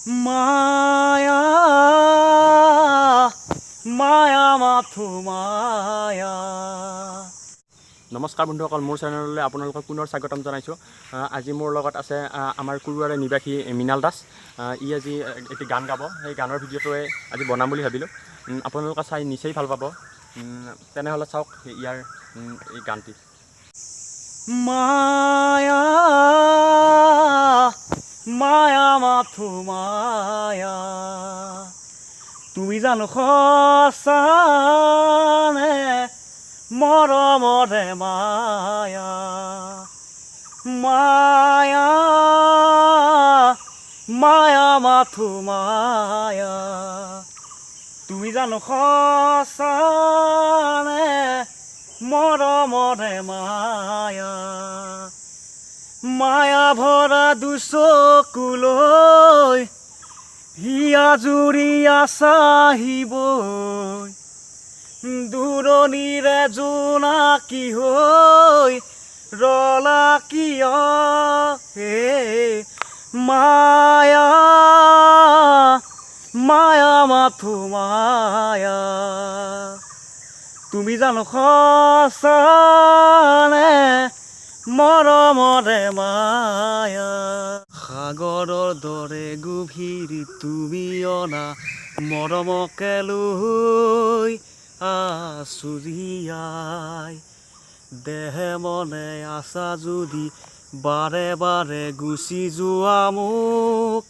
মায়া মায়া মাথো মায়া। নমস্কাৰ বন্ধুসকল, মোৰ চেনেললৈ আপোনালোকক পুনৰ স্বাগতম জনাইছোঁ। আজি মোৰ লগত আছে আমাৰ কুৰুৱাৰে নিবাসী মৃণাল দাস। ই আজি এটি গান গাব। সেই গানৰ ভিডিঅ'টোৱে আজি বনাম বুলি ভাবিলোঁ। আপোনালোকে চাই নিশ্চয় ভাল পাব। তেনেহ'লে চাওক ইয়াৰ এই গানটি। মায়া মায়া মাথো মায়া, তুমি জানো সঁচানে মৰমৰে মায়া? মায়া মায়া মাথো মায়া, তুমি জানো সঁচানে মৰমৰে মায়া? মায়া ভৰা দুচকুলৈ হিয়া জুৰিয়া চাহিবই, দূৰণিৰে জোনাকী হৈ ৰলা কিয়? হে মায়া মায়া মাথো মায়া, তুমি জানো সঁচানে মৰমৰে মায়া? সাগৰৰ দৰে গভীৰ তুমি অনা মৰমকে লৈ আছো জীয়াই। দেহে মনে আছা যদি বাৰে বাৰে গুচি যোৱা, মোক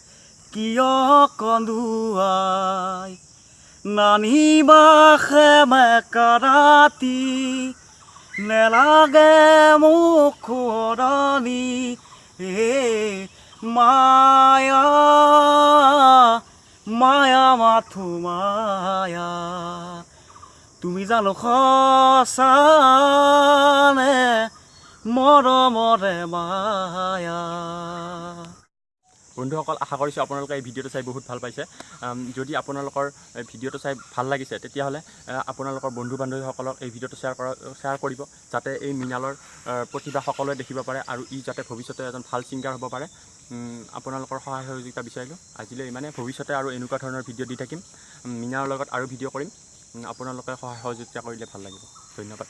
কিয় কন্দুৱাই? নানিবা সেমেকা ৰাতি, নেলাগে মোক সোঁৱৰণি। হে মায়া মায়া মাথো মায়া, তুমি জানো সঁচানে মৰমৰে মায়া? বন্ধুসকল, আশা কৰিছোঁ আপোনালোকে এই ভিডিঅ'টো চাই বহুত ভাল পাইছে। যদি আপোনালোকৰ এই ভিডিঅ'টো চাই ভাল লাগিছে, তেতিয়াহ'লে আপোনালোকৰ বন্ধু বান্ধৱীসকলক এই ভিডিঅ'টো শ্বেয়াৰ কৰিব, যাতে এই মৃণালৰ প্ৰতিভা সকলোৱে দেখিব পাৰে আৰু ই যাতে ভৱিষ্যতে এজন ভাল ছিংগাৰ হ'ব পাৰে। আপোনালোকৰ সহায় সহযোগিতা বিচাৰিলোঁ। আজিলৈ ইমানে। ভৱিষ্যতে আৰু এনেকুৱা ধৰণৰ ভিডিঅ' দি থাকিম। মৃণালৰ লগত আৰু ভিডিঅ' কৰিম। আপোনালোকে সহায় সহযোগিতা কৰিলে ভাল লাগিব। ধন্যবাদ।